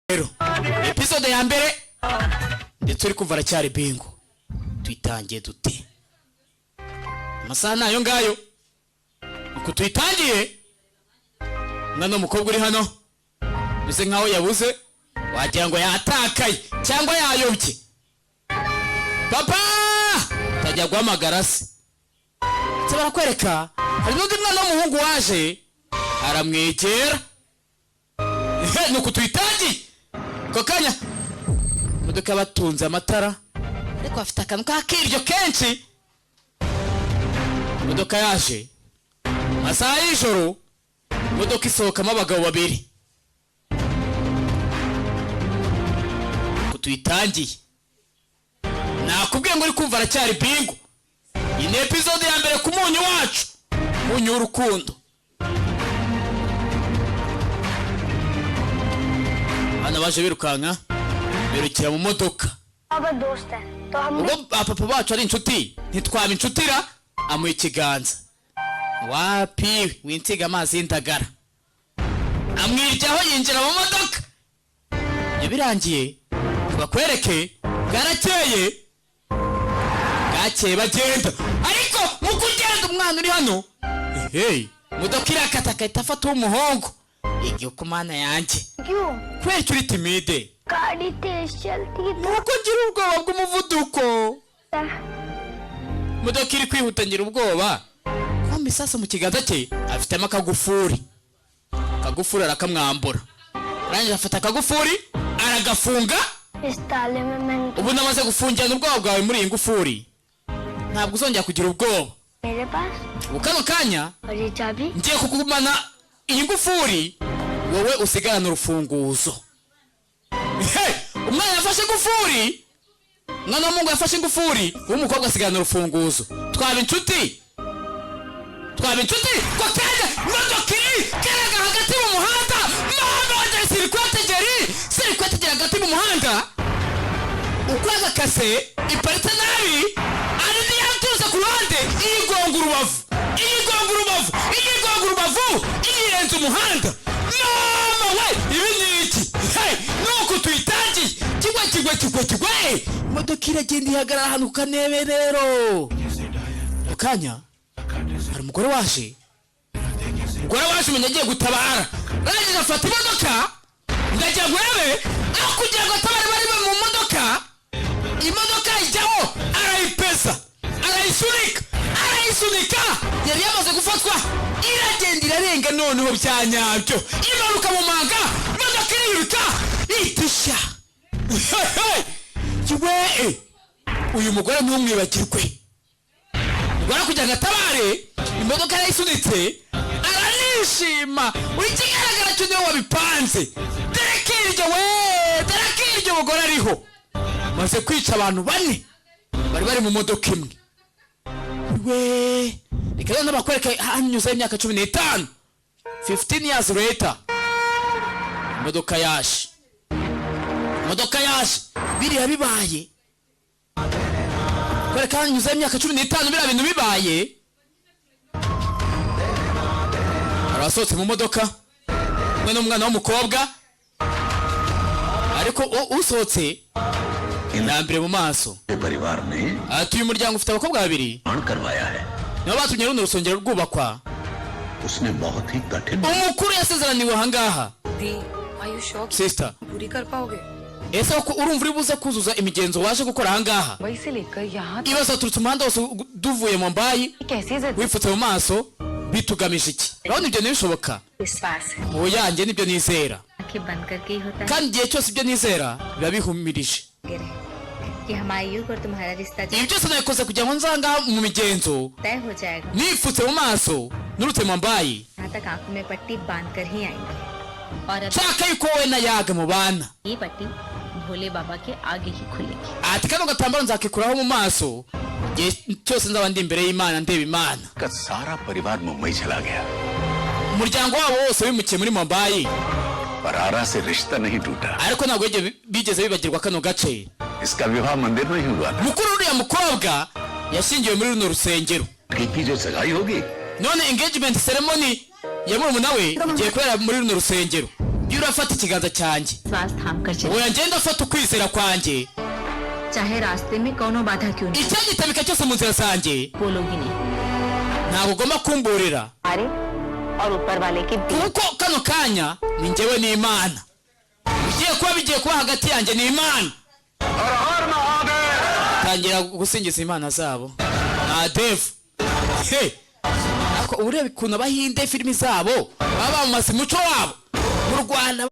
Rero episode ya mbere, ndetse uri kumva aracyari bingo. Tuyitangiye dute? Amasaha ni ayo ngayo uku tuyitangiye. Umwana w'umukobwa uri hano umeze nkaho yabuze, wagira ngo yatakaye cyangwa yayobye. Papa tajya guhamagara se, ndetse barakwereka hari n'undi mwana w'umuhungu waje aramwegera. Ehe, ni uku tuyitangiye. Ako kanya imodoka batunze amatara, ariko bafite akantu k'akiryo kenshi. Imodoka yaje amasaha y'ijoro, imodoka isohokamo abagabo babiri. Uku tuyitangiye, nakubwiye ngo uri kumva aracyari bingo. Iyi ni episode ya mbere ku Munyu wacu, Munyu w'Urukundo. Abana baje birukanka, birukira mu modoka. अब दोस्त है तो हम Ubwo papa bacu ari inshuti, ntitwaba inshuti ra? Amuha ikiganza. Wapi, winsiga amazi y'indagara. Amwiryaho, yinjira mu modoka. Ibyo birangiye, bakwereke bwarakeye, bwakeye bagenda. Ariko mu kugenda, umwana uri hano, hey, imodoka irakata, agahita afata uw'umuhungu. Igihe ku Mana yanjye! क्यों? Kubera icyo uri timide? गाड़ी तेज चलती तो Nuko ngira ubwoba bw'umuvuduko. Imodoka iri kwihuta, ngira ubwoba. Kumbe sasa mu kiganza cye afitemo akagufuri. Akagufuri arakamwambura, arangije afata akagufuri aragafunga. इस ताले में मैंने Ubu namaze gufungirana ubwoba bwawe muri iyi ngufuri, ntabwo uzongera kugira ubwoba. मेरे पास Ubu kano kanya और ये चाबी ngiye kugumana iyi ngufuri, wowe usigarane urufunguzo. Hey! Umwana yafashe ingufuri, umwana w'umuhungu yafashe ingufuri, uw'umukobwa asigarana urufunguzo. Twaba inshuti, twaba inshuti. Ko kanya imodoka iri karaga hagati mu muhanda. Mama wanjye, sirikwetegeri, sirikwetegera hagati mu muhanda. Uko yagakase iparitse nabi, ari yaturutse ku ruhande, iyigonga urubavu, iyigonga urubavu, iyigonga urubavu, iyirenza umuhanda. Mama we, ibi ni iki? Hey, nuko tuyitangiye. Kigwe, kigwe, kigwe, kigwe. Imodoka iragenda, ihagarara ahantu ku kanebe. Rero ako kanya hari umugore waje, umugore waje umenya agiye gutabara. Arangije afata imodoka, ndagira ngo urebe aho kugira ngo atabare bari mu modoka. Imodoka ijyaho, arayipesa, arayisunika, arayisunika. Yari yamaze gufatwa, iragenda, irarenga. Noneho bya nyabyo imanuka mu manga, imodoka iriruka itisha kiwe. Uyu mugore ntumwibagirwe. Umugore kugira ngo atabare, imodoka yarayisunitse, aranishima. Ikigaragara cyo niwe wabipanze. Dore kiryo we, dore kiryo. Umugore ariho maze kwica abantu bane bari bari mu modoka imwe we. Reka noneho bakwereke hanyuzeho imyaka 15, 15 years later. Imodoka yaje, imodoka yaje, biriya bibaye. Kwereka hanyuzeho imyaka 15, biriya bintu bibaye. Hari abasohotse mu modoka umwe n'umwana w'umukobwa, ariko usohotse intambire mu maso. परिवार ने Ati uyu muryango ufite abakobwa babiri, निर्माण करवाया है। Nibo batumye runo rusongero rwubakwa. उसने बहुत ही कठिन Umukuru yasezeraniwe ahangaha. The are you sure Sister, पूरी कर पाओगे? Ese ko urumva uri buze kuzuza imigenzo waje gukora ahangaha? वहीं से लेकर यहाँ तक Ibibazo, waturutse umuhanda wose duvuye Mumbai कैसे जिद wipfutse mu maso, bitugamije iki? Urabona ibyo ntibishoboka. विश्वास है। Mu yanjye nibyo nizera. आंखें बंद करके ही होता है। Kandi igihe cyose ibyo nizera biba bihumirije. कि हमारे युग और तुम्हारा रिश्ता Ibi byose nabikoze kugira ngo nzangaha mu migenzo तय हो जाएगा। nipfutse mu maso, nturutse Mumbai. यहाँ तक आंखों में पट्टी बांध कर ही आएंगे और अब Nshaka yuko wowe na Yaga mubana. ये पट्टी भोले बाबा के आगे ही खुलेगी। Ati kano gatambaro nzakikuraho mu maso igihe cyose nzaba ndi imbere y'Imana, ndeba Imana. का सारा परिवार मुंबई चला गया। Umuryango wabo wose wimukiye muri Mumbai. पर आरा से रिश्ता नहीं टूटा। Ariko ntabwo bigeze bibagirwa kano gace. इसका विवाह मंदिर में ही हुआ था। Mukuru uriya mukobwa yashyingiwe muri runo rusengero. की जो सगाई होगी None engagement ceremony ya murumuna we igiye kubera muri runo rusengero. Iyo urafata ikiganza cyanjye. श्वास थाम कर चले। Oya, ngenda afata ukwizera kwanjye. चाहे रास्ते में कोनो बाधा क्यों नहीं। Icyagitabika cyose mu nzira zanjye. बोलोगी नहीं। Ntabwo ugomba kumburira. अरे और ऊपर वाले के बीच। Kuko kano kanya ni njyewe n'Imana, bigiye kuba, bigiye kuba hagati yanjye n'Imana. Tangira gusingiza imana zabo nta devu. He! Ariko ureba ukuntu Abahinde filimi zabo baba bamamaza umuco wabo mu Rwanda.